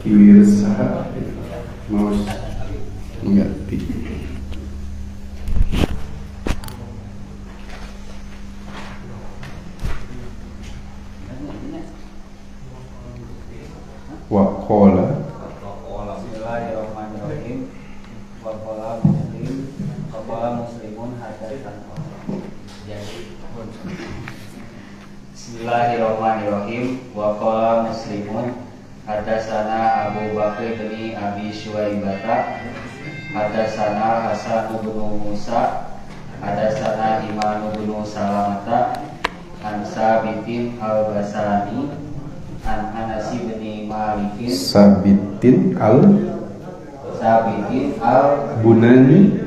Kiwir saha mau mengganti. Waqala Bismillahirrahmanirrahim. Waqala muslim, waqala muslimun hadatsan. Bismillahirrahmanirrahim. Waqala muslimun hadatsana Abu Bakr bin Abi Syuaibah, hadatsana Hasan bin Musa, hadatsana Iman bin Salamata, an Sabitin al-Basani, an Anas bin Malikin, Sabitin al Sabitin al Bunani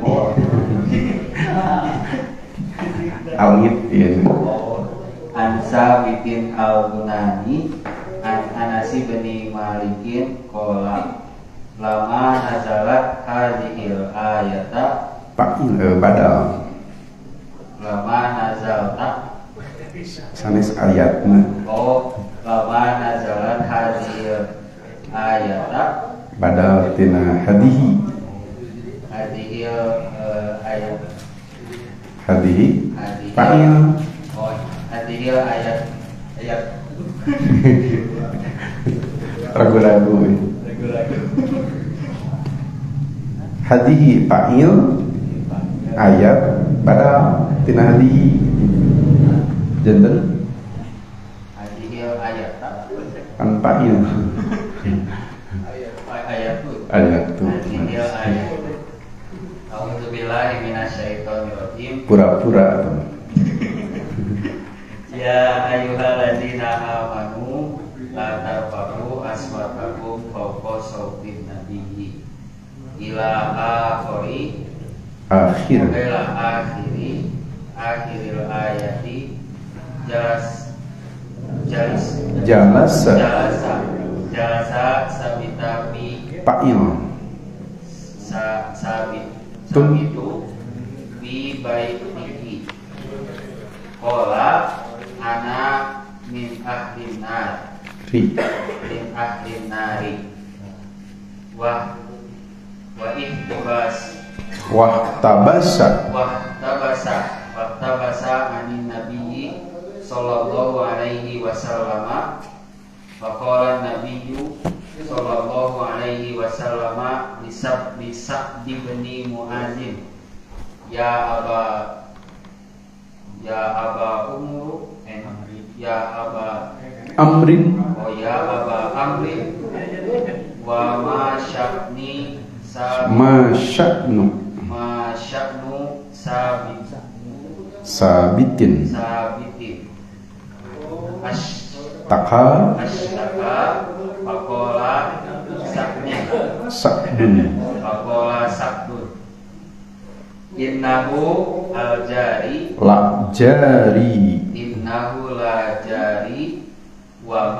al-Ngit ya. An Sabitin al Bunani an Anas bin Malikin qala lama nazalat hadhil ayata badal lama nazalta sanes ayatna oh lama nazalat hadhil ayata badal tina hadihi hadhil ayat hadihi fa'il oh hadhil ayat ayat ragu-ragu hadihi fa'il ayat badal tina hadihi janten hadhil ayat kan fa'il ayat tu hadhil ayat. A'udzubillahi minasyaitonirrajim. Pura-pura atau ya ayyuhalladzina amanu la tarfa'u aswatakum fawqa sawtin nabiyyi ila akhiri akhir ila akhiri akhiril ayati jalas jalis jalasa jalasa jalasa sabitapi fa'il sa sabit sabitu bi baitihi qala ana min ahlin nar min ahlin nari wa wa ihtibas wa tabasa wa tabasa wa tabasa anin nabiyyi sallallahu alaihi wasallam wa qala nabiyyu sallallahu alaihi wasallam lisab lisab ibni Muazin ya aba umru ya aba amrin oh ya aba amrin wa ma sya'ni ma sya'nu ma sya'nu sabit sabitin sabitin ashtaka ashtaka faqala sa'dun sa'dun faqala sa'dun innahu al-jari la jari innahu la jari wa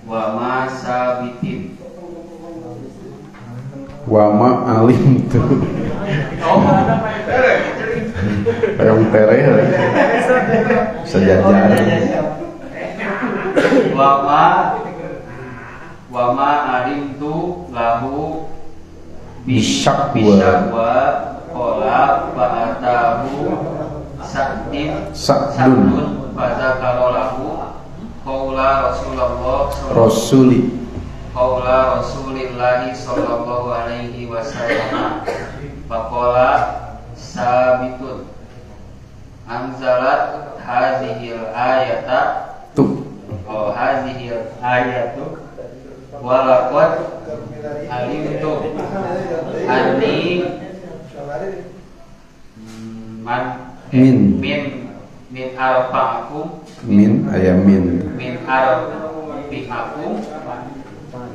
ma sabitin wa ma alim tu oh yang tereh sejajar wa ma alim tu lahu bisyakwa qala fa'atahu sa'din sa'dun fadzakara lahu qaula Rasulullah rasuli qaula Rasulillahi sallallahu alaihi wasallam faqala sabitun anzalat hadhil ayata tu oh hadhil ayatu walaqad alimtu anni man min min min arfa'akum min ayam min min arfi'akum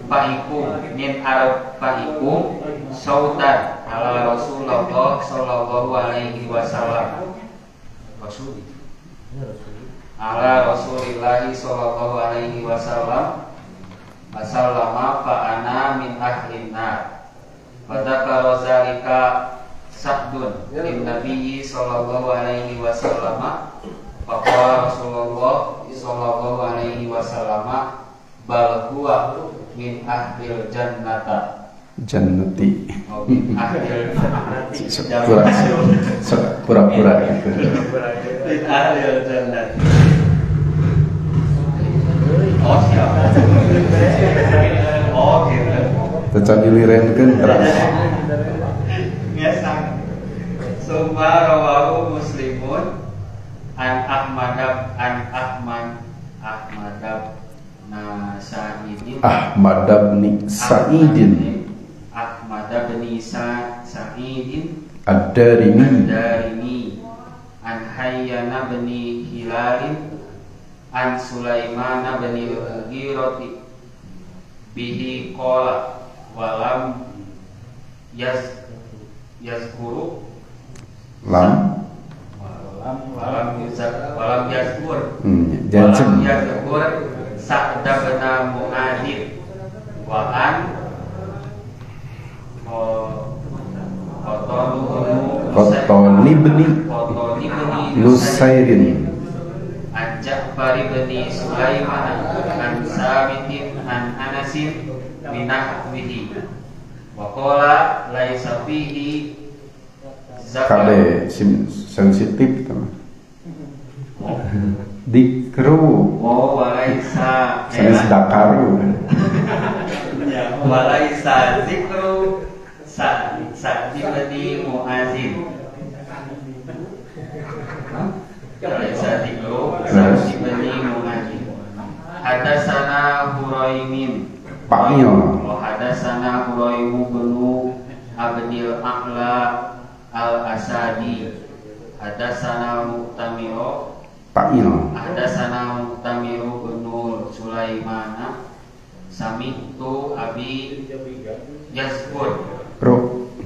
fa'ikum min arfa'ikum sautan ala Rasulullah sallallahu alaihi wasallam rasul ala Rasulillahi sallallahu alaihi wasallam wasallama fa ana min ahlin nar wa dzakara zalika Sa'dun lin nabiyyi sallallahu alaihi wasallam faqala Rasulullah sallallahu alaihi wasallam bal huwa min ahlil jannata jannati. Oh, min ahlil pura-pura gitu. Min ahlil jannati. Oh siap. Oh gitu. Tecan dilirenkeun keras. Biasa. Summa rawahu Muslimun an Ahmad Sa'idin Ahmad bin Sa'idin Ahmad bin Sa'idin Ad-Darimi an Hayyana bin Hilalin an Sulaiman bin Mughirah bihi qala walam yazkuru lam walam yazkur walam yazkur Sa'd bin Mu'adz wa an Qatani bin Nusairin an Ja'far bin Sulaiman an Sabitin an Anasin binahwihi wa qala laisa fihi kade sensitif teman. Dikru oh walaisa sanes dakaru ya walaisa zikru Sa'd bin Mu'adzin walaisa zikru Sa'd bin Mu'adzin hadasana Huraimin Pa'il oh hadasana Huraimu bin Abdil A'la Al-Asadi hadasana Mu'tamiro Pa'il hadasana Mu'tamiru bin Sulaimana sami'tu abi yazkur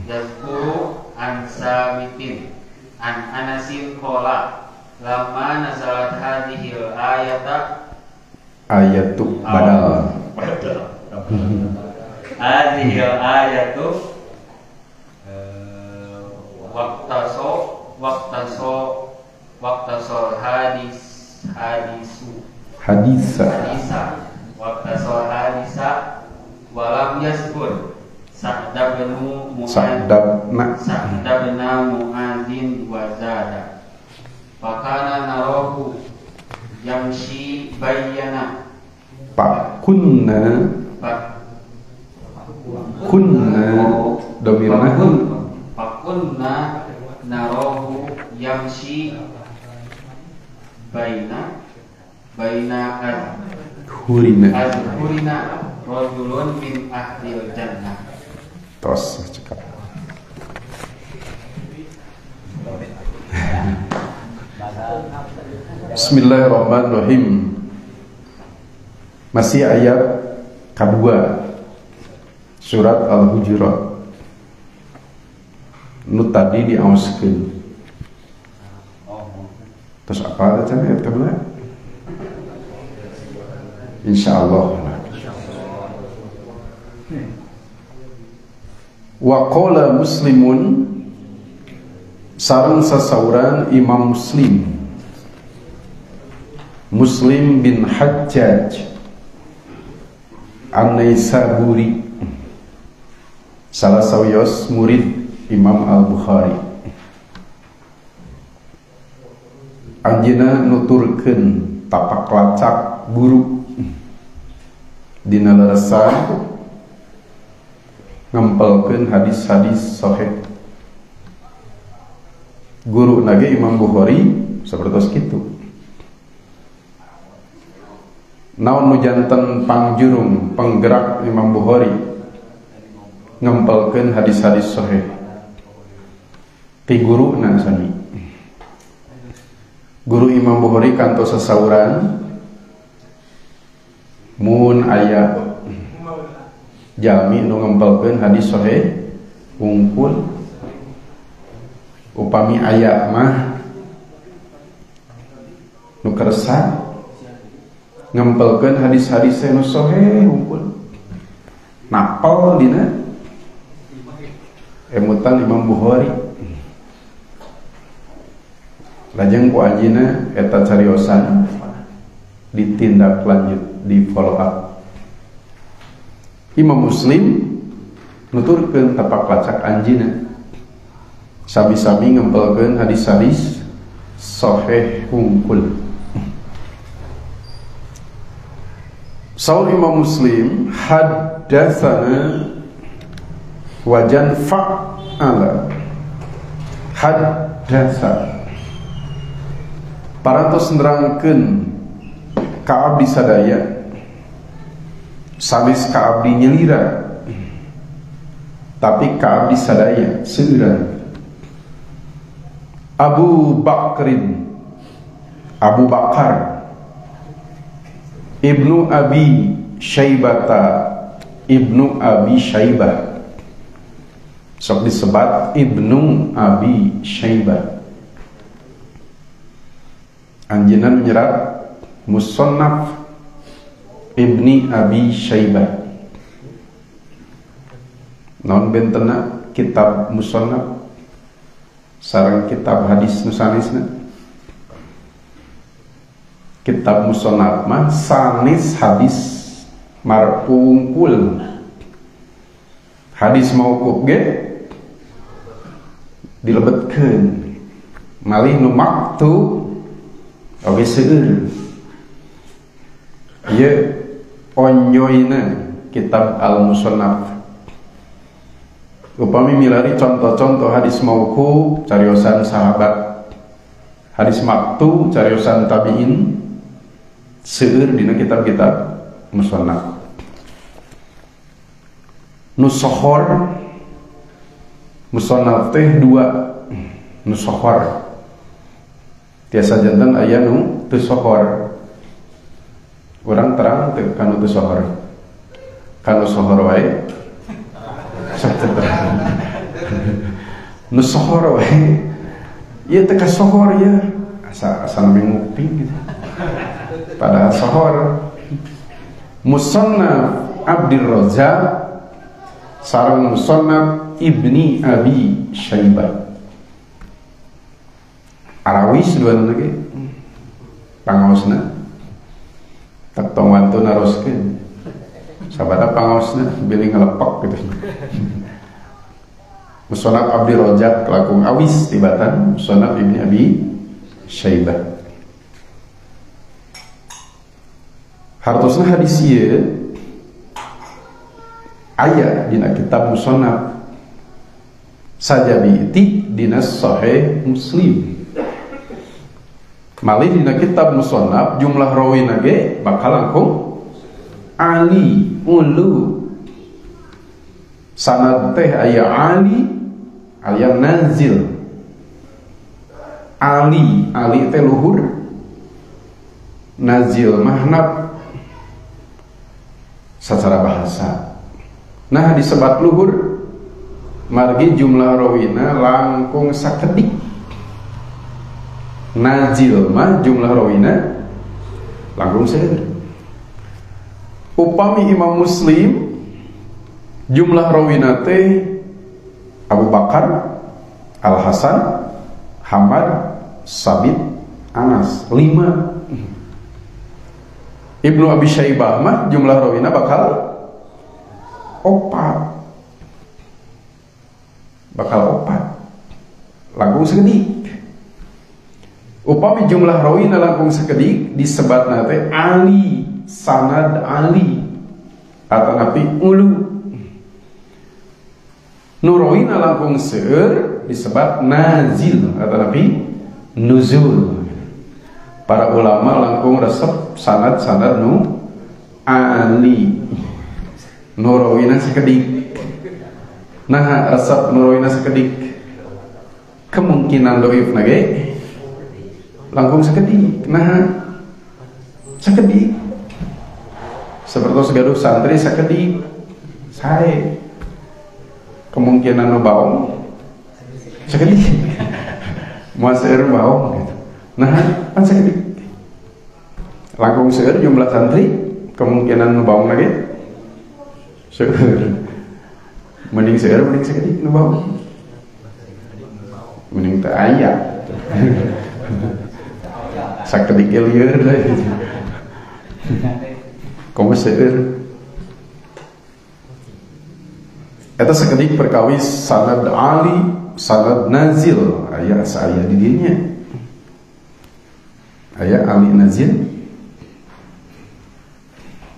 yazkuru an Sabitin an Anasin qala lamma nazalat hadhil ayata ayatu badal hadhil ayatu waqtaso hadisa waqtaso hadisa walam yazkur Sa'd bin Mu'adzin wa zada fakana narahu yamshi bayyana kunna domirna fakunna narahu yamshi baina azhurina rajulun min ahlil jannah. Tos cekap. Bismillahirrahmanirrahim. Masih ayat kedua surat Al-Hujurat. Nu tadi diaoskeun. Terus apa tadi ayat kedua? Insyaallah. Wa qala Muslimun sareng sasauran Imam Muslim Muslim bin Hajjaj An-Naisaburi salah sawios murid Imam Al-Bukhari. Anjeunna nuturkeun tapak lacak guru dina leresan ngempelkeun hadis-hadis sahih. Guru nage Imam Bukhari sapertos kitu. Naon nu janten pangjurung penggerak Imam Bukhari ngempelkeun hadis-hadis sahih ti guruna sami. Guru Imam Bukhari kantos sasauran mun aya jalmi nu ngempelkeun hadis sahih wungkul, upami aya mah nu kersa ngempelkeun hadis-hadis nu sahih wungkul, napal dina emutan Imam Bukhari. Lajeng ku anjeunna eta cariosan ditindak lanjut, di follow up. Imam Muslim nuturkeun tapak lacak anjeunna sami-sami ngempelkeun hadis-hadis sahih hungkul. Saur Imam Muslim haddatsana wajan fa'ala haddatsa parantos nerangkeun ka abdi sadaya sanes ka abdi nyelira tapi ka abdi sadaya seueuran Abu Bakrin Abu Bakar Ibnu Abi Syaibata Ibnu Abi Syaibah sok disebat Ibnu Abi Syaibah. Anjeunna menyerat Musannaf Ibni Abi Syaibah. Naon bentena kitab Musannaf sareng kitab hadis nu sanesna? Kitab Musannaf mah sanes hadis marfu wungkul. Hadis mauquf ge dilebetkeun malih nu maktu oge seueur. Ieu onyoyna kitab Al-Musannaf. Upami milari contoh-contoh hadis mauquf cariosan sahabat, hadis maktu cariosan tabiin, seueur dina kitab-kitab musannaf. Nu sohor musannaf teh dua nu sohor. Tiasa janten aya nu teu sohor. Urang terang teu kanu teu sohor. Kanu sohor wae sok teu terang. Nu sohor wae ieu teh ka sohor ieu asa asa nami nguping gitu. Padahal sohor. Musannaf Abdir Razak sareng Musannaf Ibni Abi Syaibah. Arawis dua lagi pangaosna tak tong wantu naroskeun sabada pangaosna bilih ngelepak gitu. Musannaf Abdir Razak langkung awis tibatan Musannaf Ibni Abi Syaibah. Hartosna hadis ieu aya dina kitab Musannaf sajabi ti dina Sahih Muslim. Malih dina kitab Musannaf jumlah rawina ge bakal langkung ali ulu. Sanad teh aya ali, aya nazil. Ali, ali teh luhur, nazil mahnab secara bahasa. Nah disebat luhur margi jumlah rawina langkung sakedik. Nazil mah jumlah rawina langkung seueur. Upami Imam Muslim jumlah rawina teh Abu Bakar, Al Hasan, Hamad, Sabit, Anas, 5. Ibnu Abi Syaibah mah jumlah rawina bakal opat. Bakal opat. Langkung sakedik. Upami jumlah rawina langkung sakedik disebatna teh ali, sanad ali atanapi ulu. Nu rawina langkung seueur disebat nazil atanapi nuzul. Para ulama langkung resep sanad-sanad nu ali. Nu rawina sakedik. Nah resep nu rawina sakedik kemungkinan doif na ge langkung sakedik. Nah sakedik seperti gaduh santri sakedik sae kemungkinan nu baong sakedik moal seueur baong gitu. Nah pan sakedik langkung seueur jumlah santri kemungkinan nu baong lagi seueur. Mending seueur mending sakedik nu baong, mending teu aya sakedik lieur deui. Komo seueur. Eta sakedik perkawis sanad ali, sanad nazil, aya asa aya di dinya. Aya ali nazil.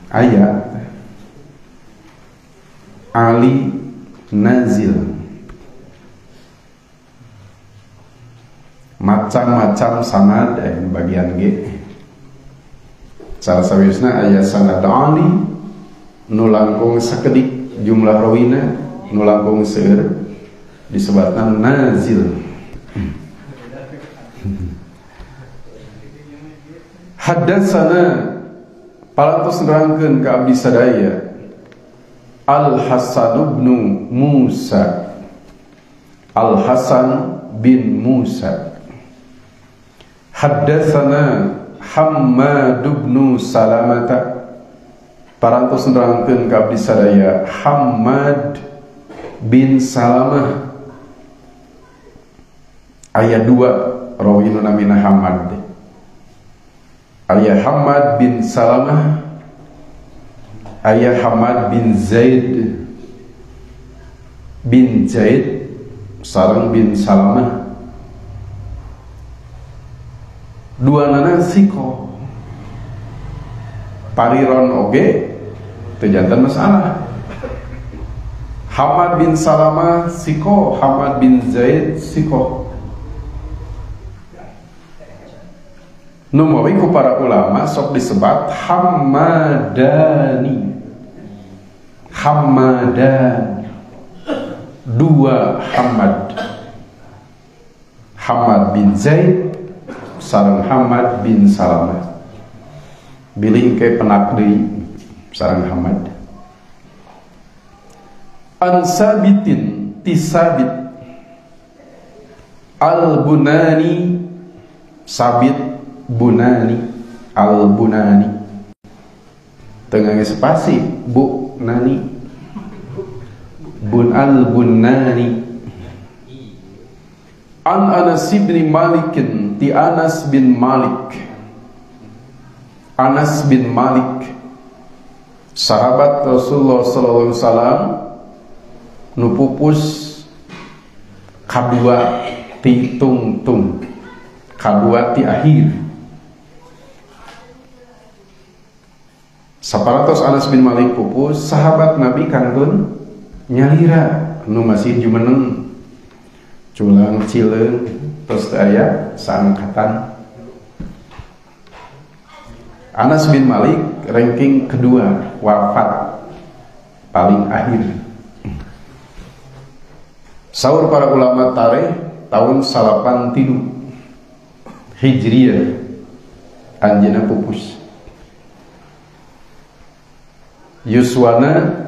Aya ali nazil. Macam-macam sanad bagian G. Salah sawiosna aya sanad ali nu langkung sakedik jumlah rawina nu langkung seueur disebatna nazil. Haddatsana parantos nerangkeun ka abdi sadaya Al Hasan bin Musa, Al Hasan bin Musa. Haddatsana Hammad bin Salamah parantos nerangkeun ka abdi sadaya Hammad bin Salamah. Aya dua rawi nu namina Hammad. Aya Hammad bin Salamah, aya Hammad bin Zaid bin Zaid sareng bin Salamah. Dua nana siko pariron oge teu janten masalah. Hammad bin Salamah siko, Hammad bin Zaid siko. Numawi ku para ulama sok disebat Hammadani. Hammadan, dua Hammad. Hammad bin Zaid sareng Hammad bin Salamah. Bilih ke penak deui sareng Hammad. An Sabitin ti Sabit Al-Bunani, Sabit Bunani, Al-Bunani. Tengah spasi Bu Nani, Bun Al-Bunani. An Anas bin Malikin ti Anas bin Malik. Anas bin Malik sahabat Rasulullah sallallahu alaihi wasallam nu pupus kadua ti tungtung, kadua ti akhir. Saparatos Anas bin Malik pupus, sahabat Nabi kantun nyalira nu masih jumeneng culang cileung terus teu aya saangkatan. Anas bin Malik ranking kedua, wafat paling akhir. Saur para ulama tarikh tahun 83 Hijriah anjeunna pupus. Yuswana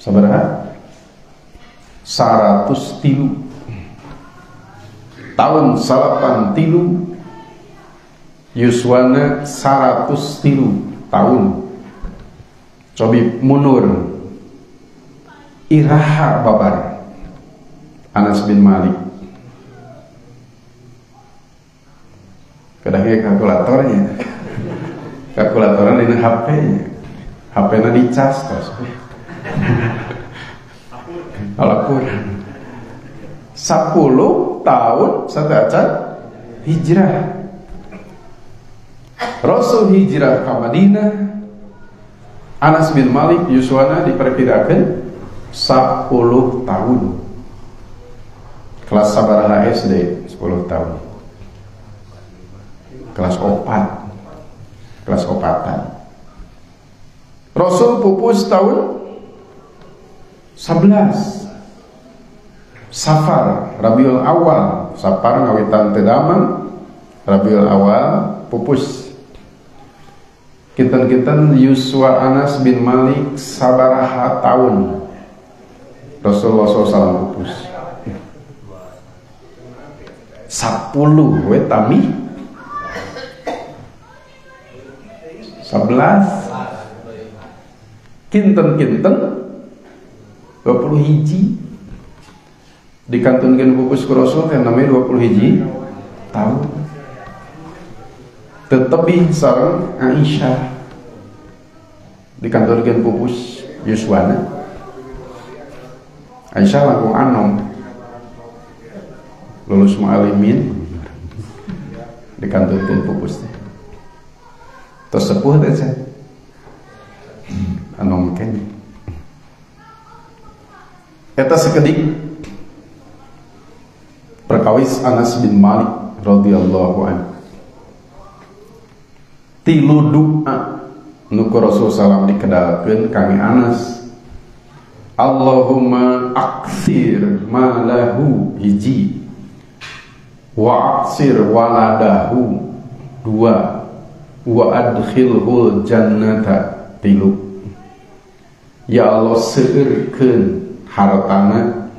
sabaraha? 103. Tahun 83 Yuswana 103 tahun. Cobi munur iraha babar Anas bin Malik. Kadangnya kalkulatornya, kalkulatornya dina HP-nya, HP-nya dicas tos. Kalau 10 tahun sateuacan hijrah. Rasul hijrah ke Madinah, Anas bin Malik yuswana diperkirakan 10 tahun. Kelas sabaraha SD 10 tahun. Kelas opat. Kelas opatan. Rasul pupus tahun 11 Safar, Rabiul Awal. Safar ngawitan teu damang, Rabiul Awal pupus. Kinten-kinten Yuswa Anas bin Malik sabaraha tahun Rasulullah SAW pupus. 10 we tami 11. Kinten-kinten 20 hiji dikantunkeun pupus ku Rasul teh namanya 20 hiji tahun. Tetebih sareng Aisyah dikantunkeun pupus yuswana. Aisyah langkung anom lulus mu'alimin dikantunkeun pupus teh tos sepuh teh can anom keneh eta sakedik perkawis Anas bin Malik radhiyallahu anhu. Tilu doa nu ku Rasul salam dikedalkeun kami Anas. Allahumma aksir malahu hiji wa aksir waladahu dua wa adkhilhul jannata tilu. Ya Allah seueurkeun hartana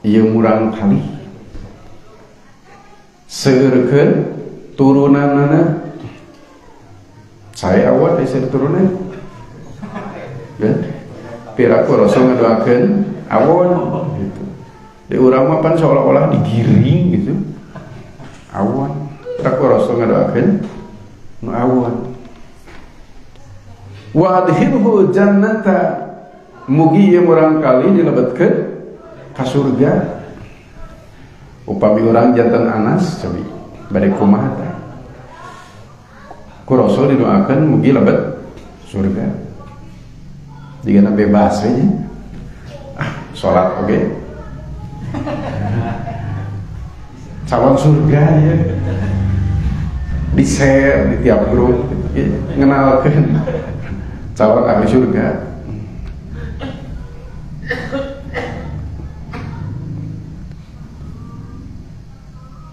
ieu murang kali, seueurkeun turunanana. Saya awal teh seueur turunan ya. Piraku Rasul ngadoakeun awon gitu. Di urang mah pan seolah-olah digiring gitu. Awon. Piraku Rasul ngadoakeun nu awon. Wa adkhilhu jannata, mugi ieu murang kali dilebetkeun ka surga. Upami urang janten Anas cobi bade kumaha tah? Ku Rasul didoakeun mugi lebet surga. Jika bebas aja, sholat oke, okay. Calon surga ya, di share di tiap grup, gitu. Ngenalkan calon ahli surga.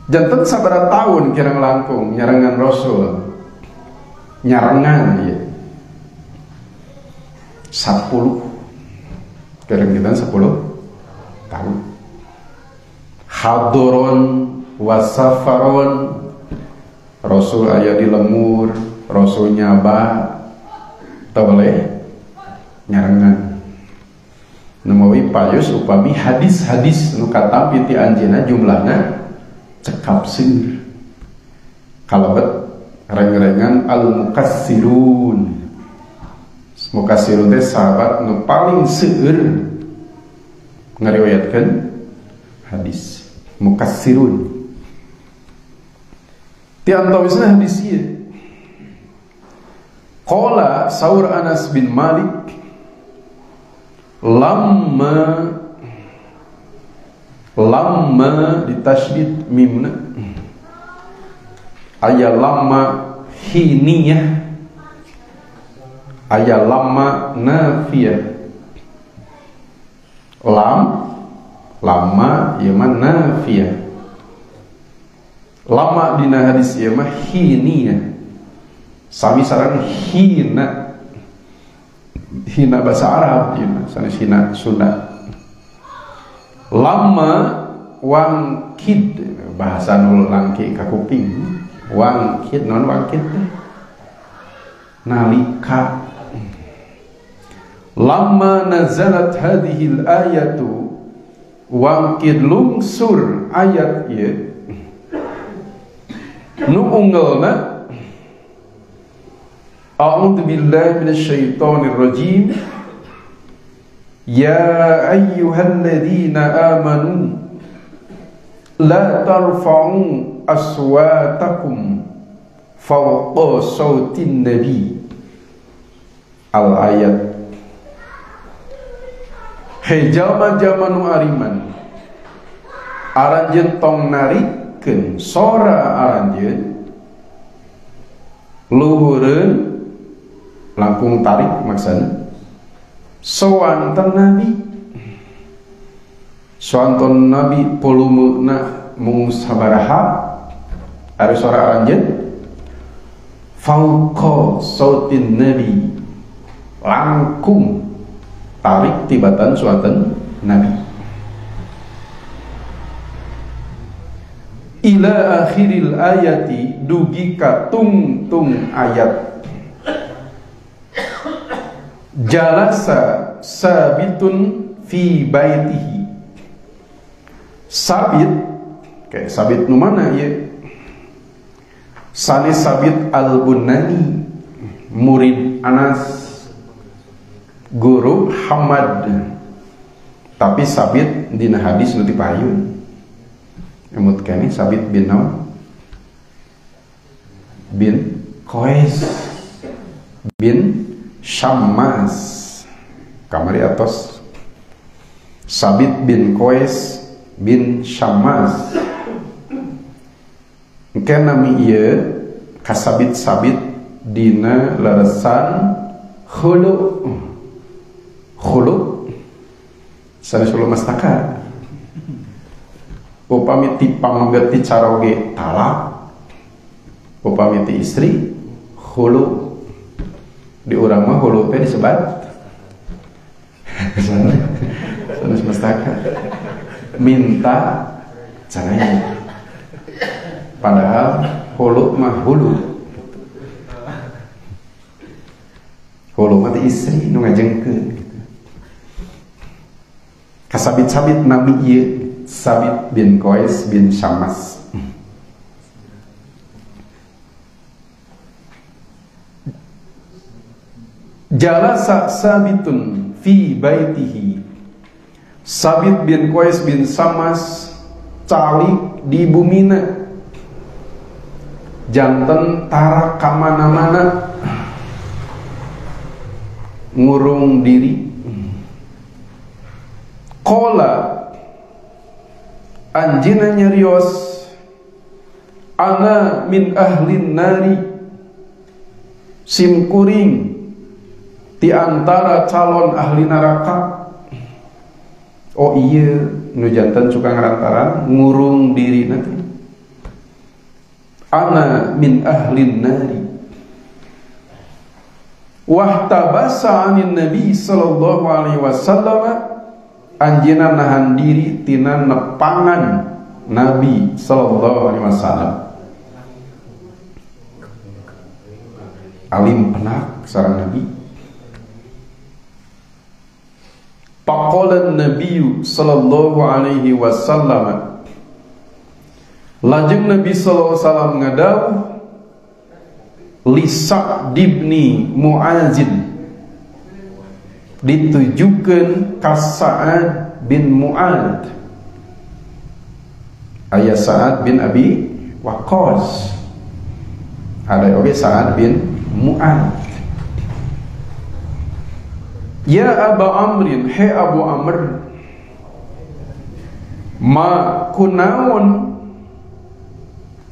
Janten sabaraha tahun kirang langkung nyarengan Rasul, nyarengan ya. 10 kira-kira 10 tahun. Hadoron wasafaron, Rasul aya di lemur, Rasul nyaba teu boleh nyarengan. Nemawi payus upami hadis-hadis nu katampi ti anjeunna jumlahna cekap seueur. Kalebet reng-rengan al-mukassirun. Mukassirun teh sahabat nu paling seueur ngariwayatkeun hadis. Mukassirun. Ti antawisna hadis ieu. Qala saur Anas bin Malik lamma ditasydid mimna aya lamma hiniyah aya lamma nafiyah. Lam lama ieu mah nafiyah. Lama dina hadis ieu mah hiniyah. Sami sareng hina. Hina bahasa Arab ieu mah sanes hina Sunda. Lama wangkid bahasa nu langki ka kuping. Wangkid naon wangkid teh? Nalika. Lama nazalat hadhil ayatu wangkid lungsur ayat ieu nu unggelna a'udzu billahi minasyaitonir rajim ya ayyuhalladzina amanu la tarfa'u aswatakum fawqa sautin nabi. Al ayat. Hei jalma-jalma nu ariman, aranjeun tong narikeun sora aranjeun luhureun langkung tarik maksana soanten nabi. Soanten nabi volumena mung sabaraha ari sora aranjeun fauqa sautin nabi langkung tarik tibatan suatan nabi. Ila akhiril ayati dugi ka tungtung ayat. Jalasa sabitun fi baitihi. Sabit kayak sabit nu mana ieu? Sanes Sabit al-Bunani murid Anas, guru Hamad Tapi Sabit dina hadis nu ti payun. Emut keneh Sabit bin naon? Bin Qais bin Syammas. Kamari atos Sabit bin Qais bin Syammas. Engke nami ieu kasabit-sabit dina leresan khulu. Khulu sanes khulu mastaka. Upami ti pameget ti caroge talak, upami ti istri khulu. Di urang mah khulu teh disebat sanes mastaka, minta cerai. Padahal khulu mah hulu. Hulu mah ti istri nu ngajengkeun gitu. Kasabit-sabit nami ieu Sabit bin Qais bin Syammas. Jalasa Sabitun fi baitihi. Sabit bin Qais bin Syammas calik di bumina, janten tara kamana-mana, ngurung diri. Qala anjina nyarios, ana min ahlin nari, simkuring ti antara calon ahli neraka. Oh iya, nu janten suka ngarantaran ngurung diri nanti. Ana min ahlin nari. Wahtabasa anin nabi sallallahu alaihi wasallam, anjeunna nahan diri tina nepangan Nabi sallallahu alaihi wasallam. Alim penak sareng Nabi. Faqala an-nabiy sallallahu alaihi wasallam, lajeng Nabi sallallahu alaihi wasallam ngadawuh li Sa'd ibn Mu'azin, ditujukan ka Sa'ad bin Mu'ad, ayah Sa'ad bin Abi Waqqas. Ada oge Sa'ad bin Mu'ad. Ya Aba Amrin, he Abu Amr, ma kunaon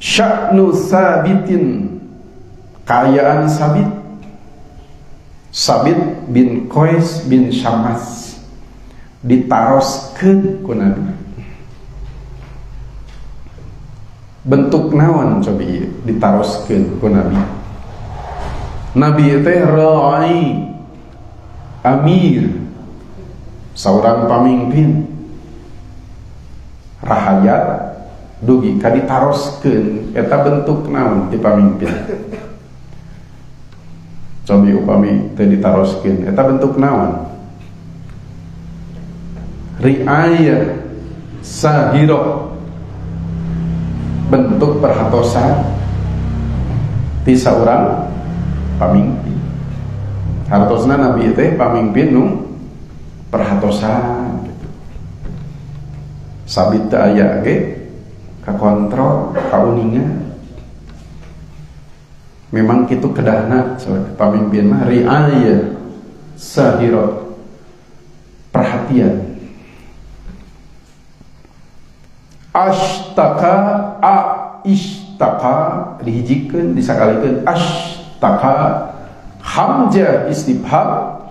sya'nu Sabitin, kaayaan Sabit, Sabit bin Qais bin Syammas, ditaroskeun ku Nabi. Bentuk naon cobi ieu ditaroskeun ku Nabi? Nabi teh ra'i, amir, seorang pamimpin, rahayat dugi ka ditaroskeun eta bentuk naon ti pamimpin? Cobi upami teu ditaroskeun eta bentuk naon? Riayah sahiro, bentuk perhatosan ti saurang pamimpin. Hartosna Nabi teh pamimpin nu perhatosan gitu. Sabit teu aya ge kakontrol, kauninga. Memang kitu kedahna pamimpin mah riayah sahiro, perhatian. Ashtaka, a ishtaka dihijikeun disakalikeun ashtaka hamzah istifham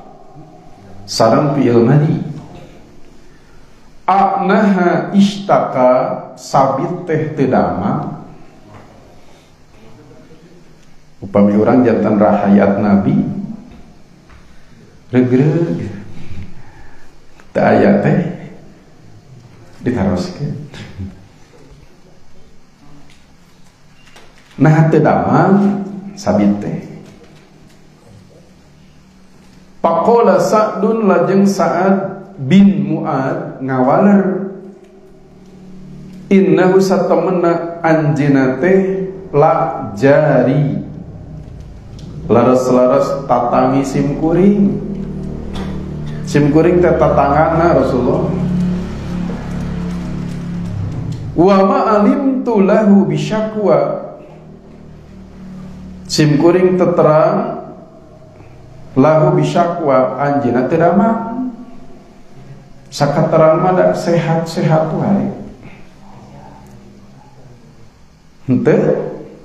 sareng fi'il madi. Anaha ishtaka sabit teh teu damang. Upami urang jantan rahayat Nabi regreg teu aya teh ditaroskeun. Nah teu damang sabit teh. Faqala Sa'dun, lajeng Sa'ad bin Mu'ad ngawaler, innahu satamna anjeunna teh la jari, laras-laras tatangi simkuring. Simkuring teh tatangana Rasulullah. Wa ma alimtu lahu bisyakwa, sim kuring teterang lahu bisyakwa anjeunna teu damang, sakaterang mah da sehat-sehat wae, henteu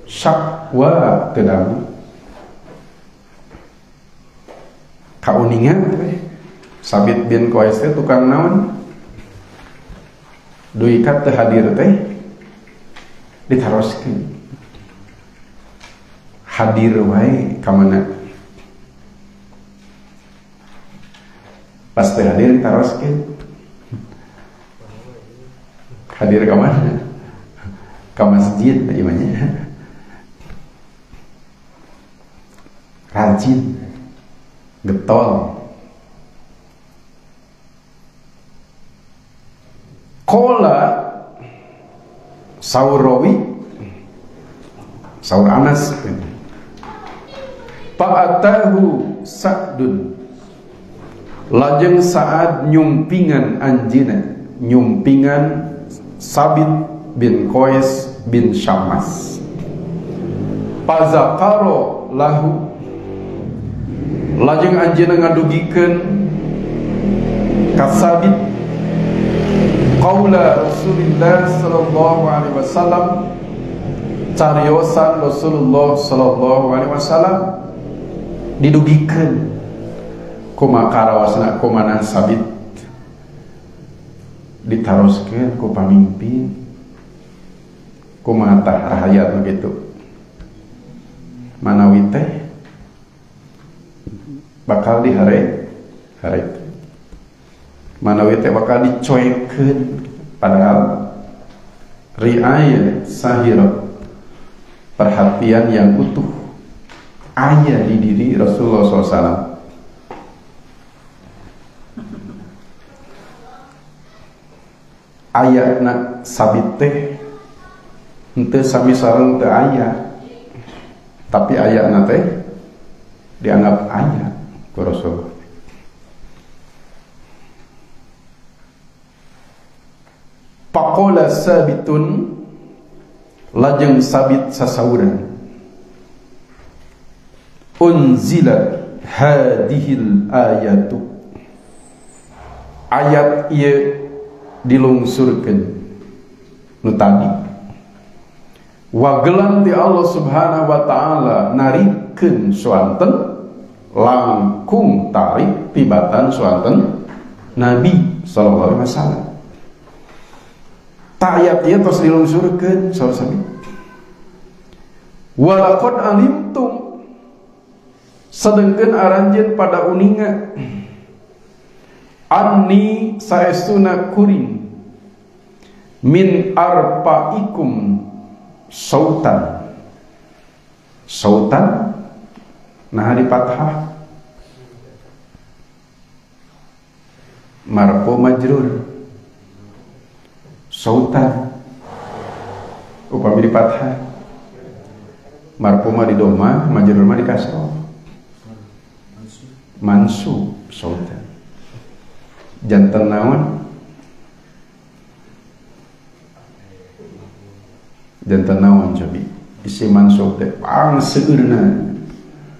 syakwa teu damang. Kauningan we Sabit bin Qais teh tukang naon, duikat teu hadir teh ditaroskeun, hadir wae ka mana, pas teu hadir ditaroskeun, hadir ka mana, ka masjid ieu mah nya, rajin getol. Qala saurawi saur Anas fa'atahu Sa'dun, lajeng Sa'ad nyumpingan anjina, nyumpingan Sabit bin Qais bin Syammas, fazakaro lahu, lajeng anjeunna ngadugikeun ka Sabit qaula Rasulillah sallallahu alaihi wasallam, cariosan Rasulullah sallallahu alaihi wasallam didugikeun kumaha karawasna kumaha Sabit ditaroskeun ku pamimpin kumaha tah rahayat nu kitu, manawi teh bakal dihare hare, manawi teh bakal dicoekeun, padahal riayah sahira, perhatian yang utuh aya di diri Rasulullah SAW. Ayatna Sabit teh henteu sami sareng teu aya, tapi ayatna teh dianggap aya ku Rasulullah. Faqala Sabitun, lajeng Sabit sasauran, unzilat hadihil ayatu, ayat ieu dilungsurkeun nu tadi, wagelan ti Allah Subhanahu wa taala narikeun suanten langkung tarik tibatan suanten Nabi sallallahu alaihi wasallam. Ta ayat ieu tos dilungsurkeun saur-saur. Walaqad alimtum, sedengkeun aranjeun pada uninga, anni saestuna kuring min arpaikum sautan, sautan nah di fathah marfu majrur, sautan upami di fathah marfu mah di doma, majrur mah di kasroh, mansub sautan. Jantan naon? Jantan naon cobi? Isi mansub teh pang seueurna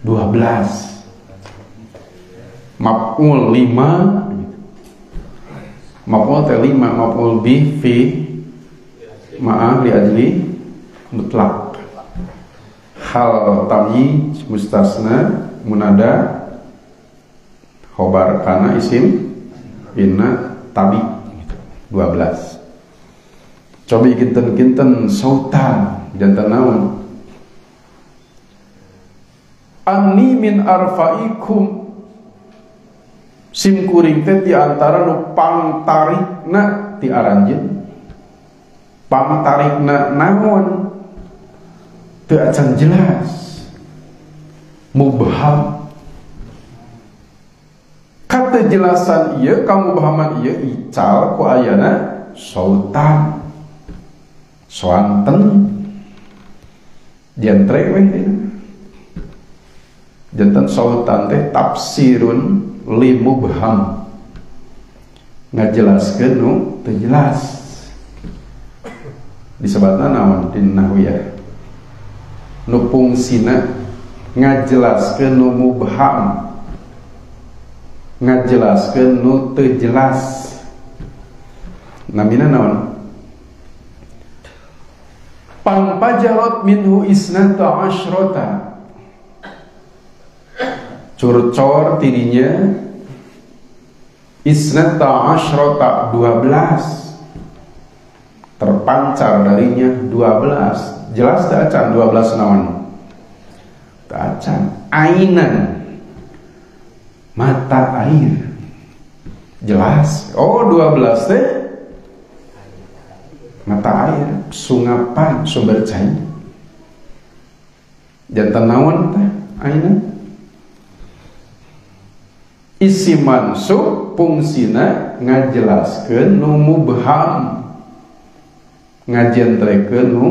12. Maf'ul 5. Maf'ul teh 5, maf'ul bi fi ma'a li ajli mutlak. Hal tamyiz mustasna munada khobar kana isim inna tabi 12. Cobi kinten-kinten sautan jantan naon? Anni min arfaikum, sim kuring teh di antara nu pangtarikna ti aranjeun, pangtarikna naon teu acan jelas, mubham. Katejelasan ieu, kamubhaman ieu ical ku ayana sautan, soanten, jentre weh dina. Janten sautan teh tafsirun li mubham, ngajelaskeun nu teu jelas. Disebatna naon di nahwiyah? Nu fungsina ngajelaskeun nu mubham, ngajelaskeun nu teu jelas. Namina naon? Pangpajarot minhu isnata asyrota, curcor tidinya isnata asyrota 12, terpancar darinya 12. Jelas tak acan 12 naon? Tak acan. Ainan, mata air. Jelas. Oh, 12 teh mata air, sungapan, sumber cai. Jantan naon teh ainan? Isi mansub fungsina ngajelaskeun nu mubham, ngajentrekeun nu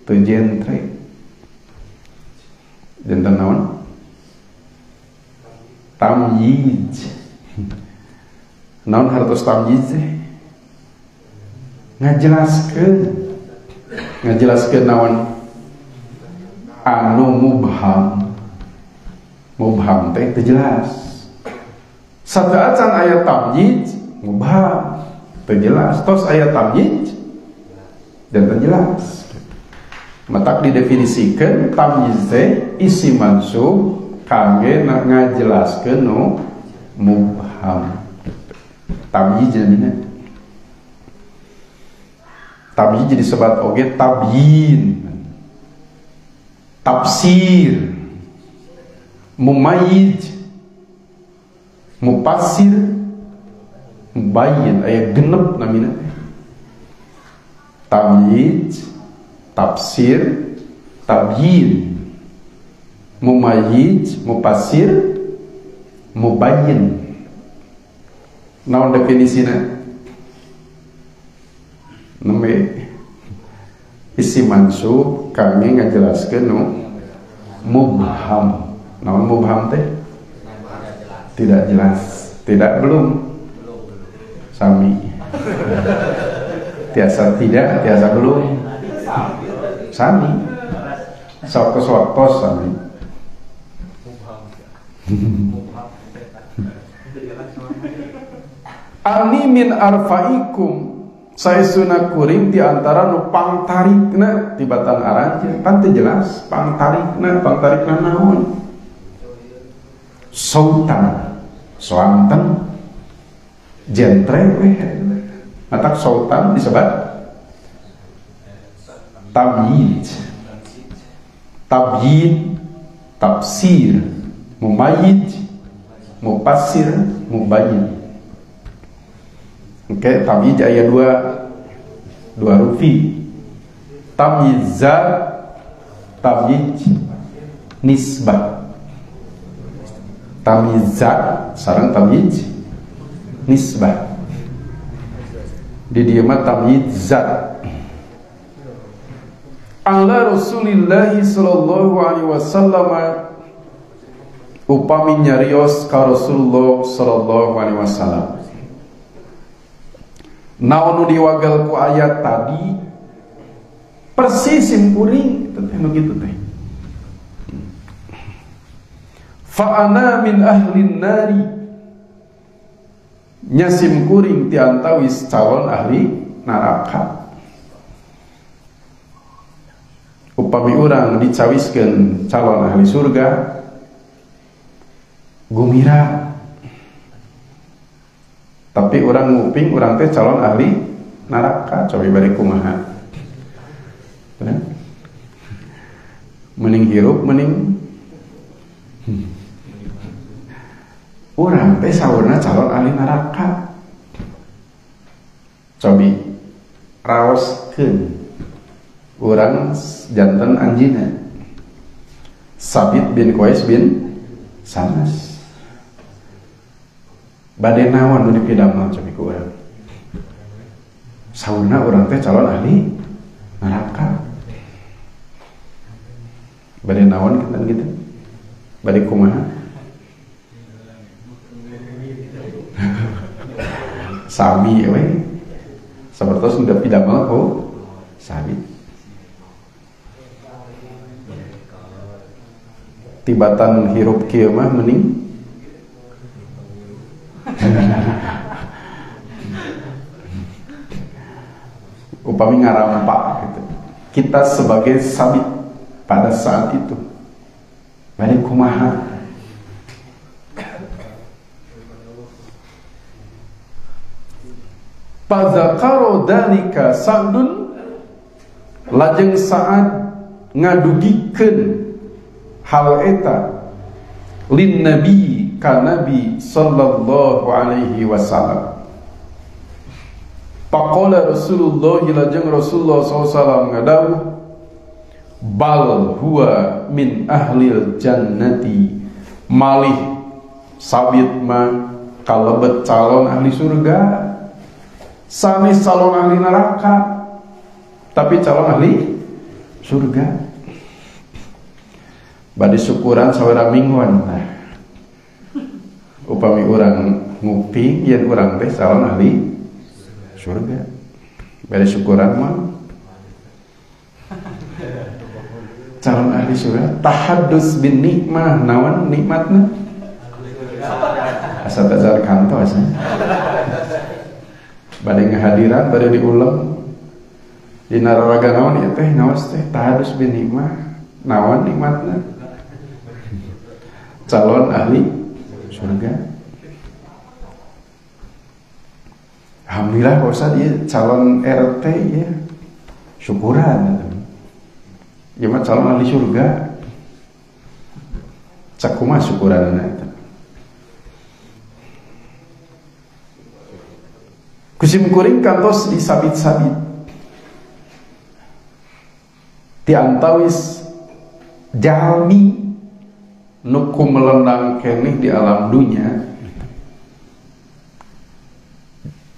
teu jentre. Jantan naon? Tamyiz. Naon hartos tamyiz teh? Ngajelaskeun, ngajelaskeun naon? Anu mubham. Mubham teh teu jelas. Sateuacan aya tamyiz mubham, teu jelas. Tos aya tamyiz dan teu jelas. Matak didefinisikeun tamyiz teh isi mansub kangge ngajelaskeun nu mubham. Tamyiz namina. Tamyiz jadi sebat oge tabyin, tafsir, mumayyiz, mufassir, mubayyin. Aya genep namina. Tamyiz, tafsir, tabyin, mumayyiz, mufassir, mubayyin. Naon definisina? Nembe isi mansub kangge ngajelaskeun nu mubham. Naon mubham teh? Tidak jelas, tidak belum. Sami. Tiasa tidak, tiasa belum. Sami. Sawaktos-waktos sami. Ani min arfaikum, saesuna kuring di antara nu pangtarikna tibatan aranjeun. Pan teu jelas pangtarikna, pangtarikna naon? Sautan, soanten, jentre weh. Matak sautan disebat tamyiz, tabyin, tafsir, mumayyiz, mufassir, mubayyin. Oke, tamyiz aya dua rufi. Tamyiz zat, tamyiz nisbah. Tamyiz zat sareng tamyiz nisbah. Di dieu mah tamyiz zat. Ala Rasulillah sallallahu alaihi wasallam, upami nyarios ka Rasulullah sallallahu alaihi wasallam. Naon nu diwagel ku ayat tadi persis simkuring teh nu kitu teh. Fa ana min ahlin nari, nya simkuring ti antawis calon ahli neraka. Upami urang dicawiskeun calon ahli surga, gumira. Tapi orang nguping urang teh calon ahli neraka, cobi bari kumaha. Mending hirup mending urang teh saurna calon ahli neraka. Cobi raoskeun urang janten anjina Sabit bin Qais bin Sanas. Bade naon nu dipidamel cobi ku urang? Saurna urang teh calon ahli neraka. Bade naon kinten kitu? Bade kumaha? Sami we. Sapertos nu dipidamel ku Sabit. Tibatan hirup kieu mah mending upami ngarampak gitu. Kita sebagai sabit pada saat itu balik kumaha. Fadzakaro dalika Sa'dun, lajeng Sa'ad ngadugikeun hal eta lin nabi ka nabi sallallahu alaihi wasallam. Faqala Rasulullah, lajeng Rasulullah sallallahu alaihi wasallam ngadawuh, bal huwa min ahlil jannati, malih sabit mah kalebet calon ahli surga, sanes calon ahli neraka, tapi calon ahli surga. Bade syukuran sawara mingguan tah. Upami urang nguping yen urang teh calon ahli surga. Bade syukuran mah calon ahli surga. Tahaddus bin nikmah, naon nikmatna? Asa tazar kantos. Bade ngahadiran, bade diulem dina raraga naon ieu teh ngaos teh tahadus bin nikmah, naon nikmatna? Calon ahli surga. Alhamdulillah Pak Ustaz, ieu calon RT ya. Syukuran ieu mah calon ahli surga. Cak kumaha syukuranna eta? Kusim kuring kantos disabit-sabit ti antawis jalmi nu kumelendang keneh di alam dunya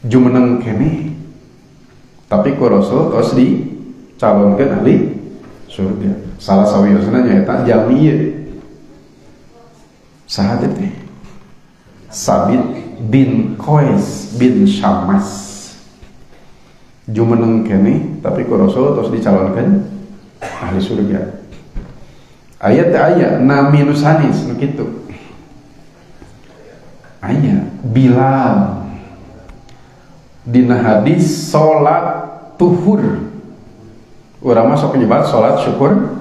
jumeneng keneh, tapi ku Rasul tos dicalonkeun ahli surga. Salah sawiosna nyaeta jalmi ieu saha teh? Sabit bin Qais bin Syammas. Jumeneng keneh tapi ku Rasul tos dicalonkeun ahli surga. Ayat aya nami nu sanes nu kitu. Aya Bilal dina hadis salat tuhur. Urang mah sok nyebat salat syukur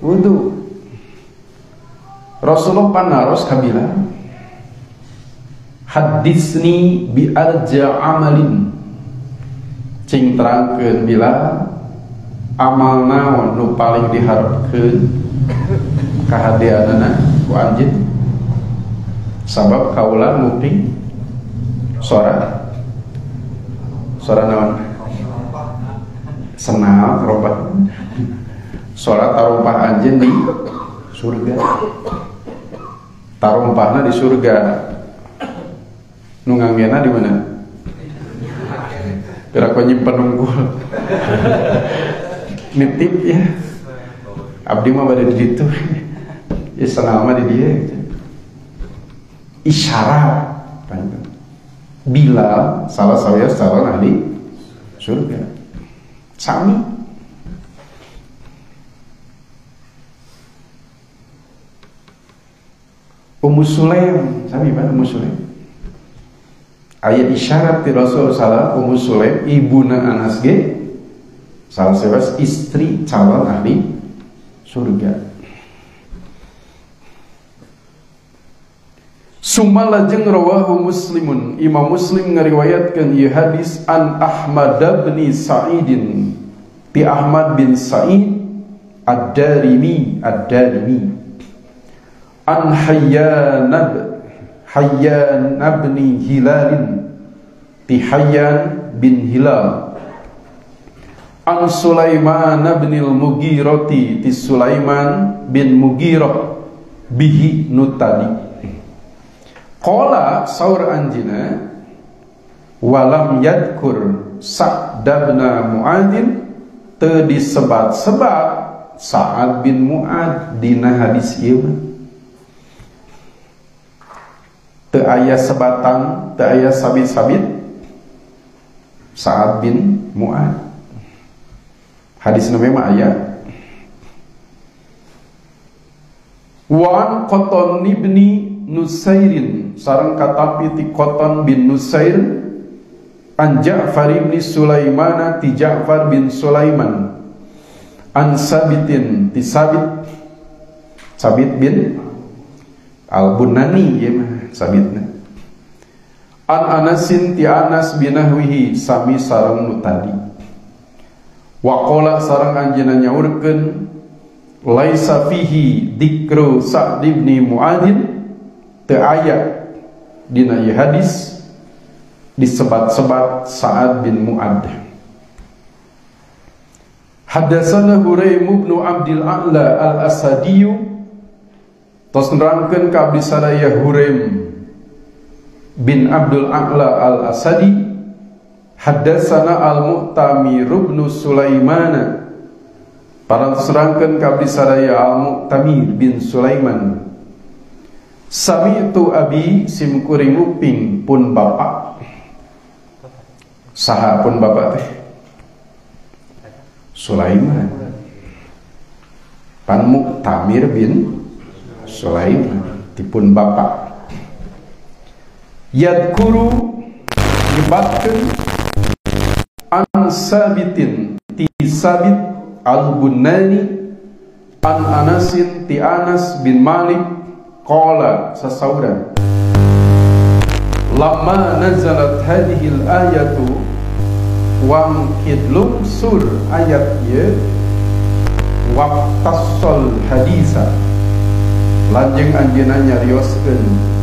wudu. Rasulullah panaros ka Bilal, hadisni bi arja amalin, cing terangkeun Bilal amal naon nu paling diharapkeun kahadeanana ku anjeun, sabab kaula nguping sora sora naon senal robah sora tarumpah anjeun di surga, tarumpahna di surga. Nu nganggena di mana? Pira nyimpen unggul. Nitip ya. Abdi mah bade di ditu. Ya senal mah di dieu gitu. Isyarat Bilal salah sawios calon ahli surga. Sami. Ummu Sulaim, sami mana Ummu Sulaim? Ayat isyarat di Rasul salah Ummu Sulaim ibuna Anas ge salah sawios istri calon ahli surga. Summa lajeng rawahu Muslimun, Imam Muslim ngariwayatkeun ieu hadis an Ahmad bin Sa'idin, ti Ahmad bin Sa'id Ad-Darimi, Ad-Darimi an Hayyan bin Hilalin, ti Hayyan bin Hilal an Sulaiman bin al-Mughirati, ti Sulaiman bin Mughirah bihi nutadi. Qala saur anjina walam yadkur Sa'd bin Mu'adzin, teu disebat-sebat Sa'ad bin Mu'ad dina hadis ieu mah. Teu aya sebatan, teu aya sabit-sabit Sa'ad bin Mu'ad. Hadis namanya aya. Wa an Qatan ibni Nusairin sareng katapi ti Qatan bin Nusair an Ja'far ibn Sulaiman ti Ja'far bin Sulaiman an Sabitin ti Sabit, Sabit bin Al-Bunani ieu mah Sabitna, an Anasin ti Anas binahwihi sami sareng nu tadi. Waqala sareng anjeunna nyaurkeun laisa fihi dikru Sa'd ibn Mu'adz, teu aya dina ieu hadis disebat-sebat Sa'ad bin Mu'adz. Hadatsana Huraim bin Abdul A'la Al-Asadiyu, tos nerangkeun ka abdi sadaya Huraim bin Abdul A'la Al-Asadi, hadatsana Al-Mu'tamir bin Sulaiman, parantos nerangkeun ka abdi sadaya Al-Mu'tamir bin Sulaiman, sami'tu abi sim kuring nguping pun bapak. Saha pun bapak teh? Sulaiman. Pan Mu'tamir bin Sulaiman dipun bapak. Yadkuru nyebatkeun an Sabitin ti Sabit Al-Bunani an Anasin ti Anas bin Malik qala sasauran lamma nazalat hadhil ayatu wangkid lungsur ayat ieu waqtassal hadisa lanjeng anjeunna nyarioskeun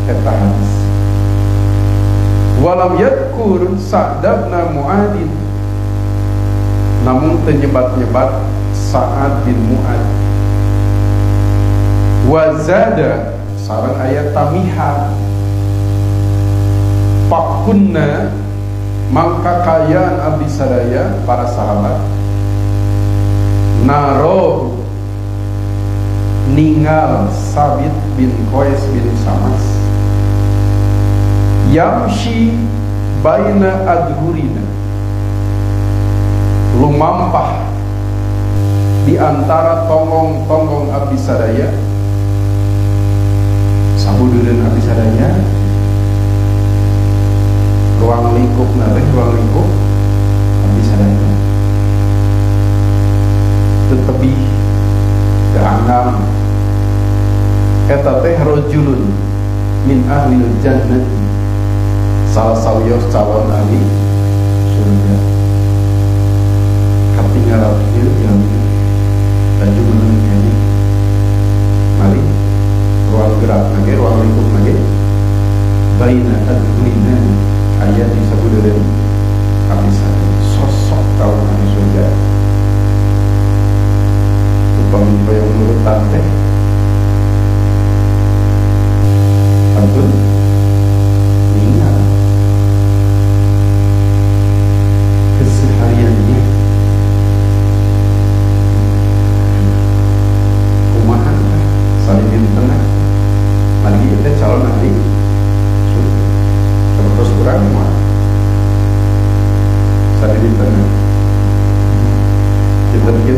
eta hadis. Walam yadkur Sa'd bin Mu'adz, namun teu nyebat-nyebat Sa'ad bin Mu'adz. Wa zada sareng aya tamihan pakunna mangka kayaan abdi sadaya para sahabat naroh ningal Sabit bin Qais bin Samas yamshi baina adhurina, lumampah di antara tonggong-tonggong abdi sadaya, sabudureun abdi sadaya, ruang lingkup nare, ruang lingkup abdi sadaya tetebih keanggam eta teh rajulun min ahlil jannati, salah sawios calon ahli surga. Katinggal ieu jalmi laju meunang kene mari ruang gerak lagi, ruang lingkup lagi baina adhurina aya di sabudereun abdi sadaya sosok calon ahli surga. Upami hoyong nurutan teh pantun ningal kesehariannya kumaha teh saridintena margi teh calon ahli surga. Sapertos urang mah saridintena kita bikin